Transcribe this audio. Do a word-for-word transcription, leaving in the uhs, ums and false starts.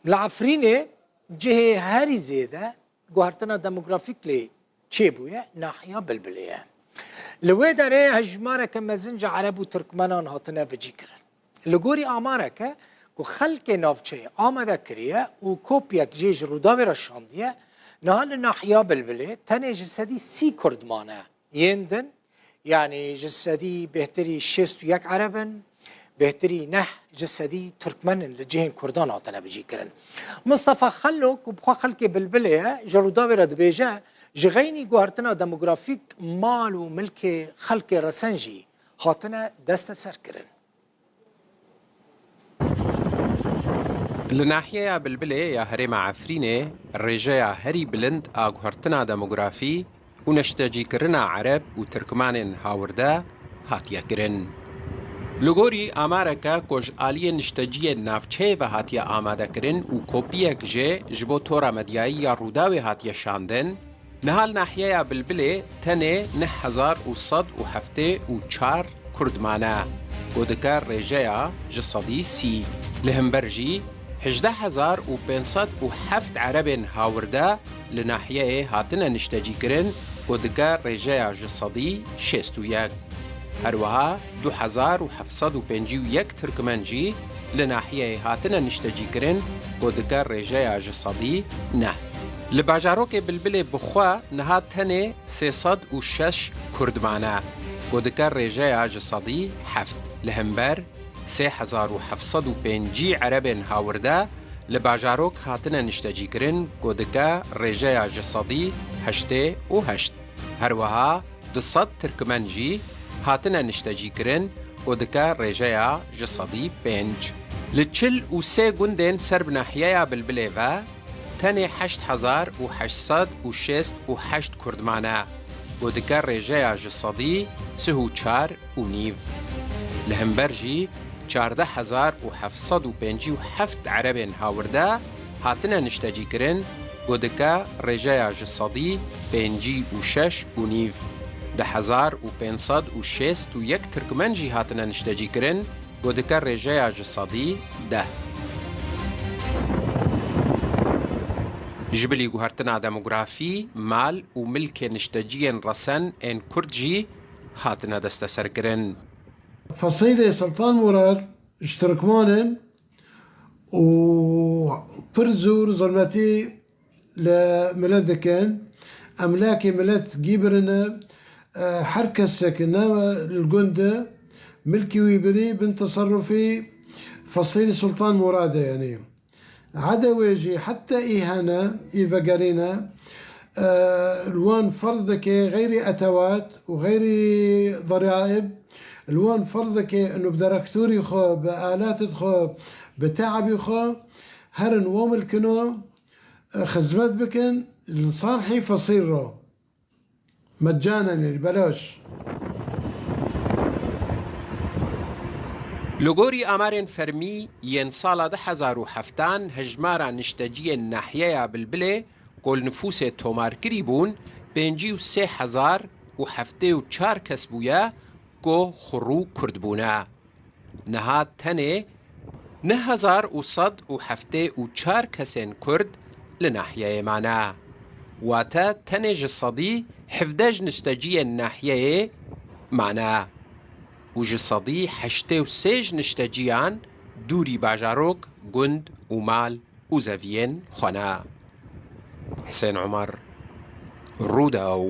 Li Efrînê cihê herî zêde guhertina demografîk lê çêbûye, nahiya Bilbilê ye. Li wê derê hejmareke mezin ji Ereb û Tirkmenan hatine bicîkirin. Li gorî amareke ku xelkê navçeyê amade kiriye û kopyek jê ji Rûdawê re şandiye, niha li nahiya Bilbilê tenê ji sedî sî Kurd mane. Yên din, yanî ji sedî bêhtirî şêst û yek Ereb in, bêhtirî neh ji sedî Tirkmen in li cihên Kurdan hatine bicîkirin. Mistefa Xello ku bi xwe xelkê Bilbilê ye, ji Rûdawê re dibêje, ji xeynî guhertina demografîk mal û milkê xelkê resen jî hatine desteserkirin. Li nahiyeya Bilbilê ya herêma Efrînê rêjeya herî bilind a guhertina demografî û niştecîkirina Ereb û Tirkmanên hawirde hatiye kirin. Li gorî amareke ku ji aliyê nişteciyên navçeyê ve hatiye amadekirin û kopiyek jê ji bo tora medyayî ya Rûdawê hatiye şandin, niha li nahiyeya Bilbilê tenê neh hezar û sed û heftê û çar Kurd mane, ku dike rêjeya ji sedî sî. Li hember jî hejdeh hezar û pênc sed û heft Erebên hawirde li nahiyeyê hatine niştecîkirin, ku dike rêjeya ji sedî şêst û yek. Her wiha du hezar û heft sed û pêncî û yek Tirkmen jî li nahiyeyê hatine niştecîkirin, ku dike rêjeya ji sedî neh. Li bajarokê Bilbilê bi xwe niha tenê sê sed û şeş Kurd mane, ku dike rêjeya ji sedî heft. Li hember sê hezar û heft sed û pêncî Erebên hawirde li bajarok hatine niştecîkirin, ku dike rêjeya ji sedî heştê û heşt. Her wiha du sed Tirkmen jî hatine niştecîkirin, ku dike rêjeya ji sedî pênc. Li çil û sê gundên ser bi nahiyeya Bilbilê ve tenê heşt hezar û heşt sed û şêst û heşt Kurd mane, ku dike rêjeya ji sedî sih û çar û nîv. Li hember jî çardeh hezar û heft sed û pêncî û heft Erebên hawirde hatine niştecîkirin, ku dike rêjeya ji sedî pêncî û şeş û nîv. Du hezar û pênc sed û şêst û yek Tirkmen jî hatine niştecîkirin, ku dike rêjeya ji sedî deh. Ji bilî guhertina demografî, mal û milkê nişteciyên resen ên Kurd jî hatine desteserkirin. Fesîlê Sultan Murad ji Tirkman in û pir zor zilmetî li milet dikin. Emlakê milet gî birine, e, her kesek ne li gund e, milkî wî birî bin teserrufî Fesîlê Sultan Murad e, yanî. Ede wê jî heta î hene, î vegerîne, e, li wan ferz dike xeyrî etewat û xeyrî deraib, li wan ferz dike û bi direktorî xwe, bi alatê xwe, bi teabî xwe, herin wan milkino, e, xizmet bikin, li salhî Fesîl ro. Meccanen, yanî belaş. Li gorî amarên fermî yên sala du hezar û heftan, hejmara nişteciyên nahiyeya Bilbilê ku li nifûsê tomarkirî bûn, pêncî û sê hezar û heftê û çar kes bûye ku xurû Kurd bûne. Niha tenê neh hezar û sed û heftê û çar kesên Kurd li nahiyeyê mane. Wate tenê ji sedî hevdeh ji nişteciyên nahiyeyê mane û ji sedî heştê û sê ji nişteciyan dûrî bajarok, gund û mal û zeviyên xwe ne. Hisên Omer, Rûdaw.